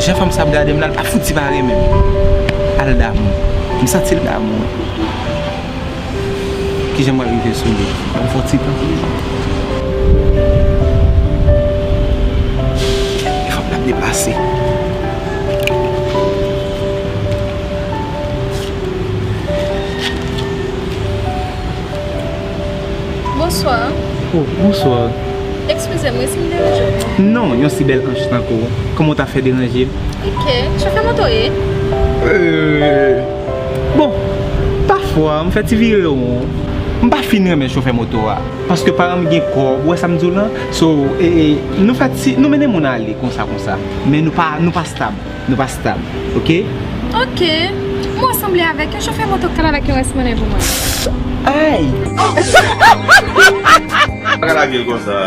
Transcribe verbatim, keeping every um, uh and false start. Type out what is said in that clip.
Jan fanm sa ap gade m la, l pa fouti pa renmen m. Al damou. M santi l damou. Kijan m pral rive sou li? Ban m fè yon ti tan. E fanm nan ap deplase. Bonswa. Oh, bonswa. Eskize m wi si m deranje w. Non, yon si bèl anj tankou w. Kòman w ta fè deranje m? Ok, chofè moto w ye? Euh, bon, pafwa, m fè ti vire won. M pa fin renmen chofè moto a. Paske paran m gen kòb, ou wè sa m di w lan? So, e, e, nou fè ti, nou mennen moun ale konsa, konsa. Men nou pa, nou pa stab. Nou pa stab, ok? Ok. Mwen sanble avèk yon chofè moto k t al avèk yon rès monnen pou mwen. Ay! Pa ka lage l konsa.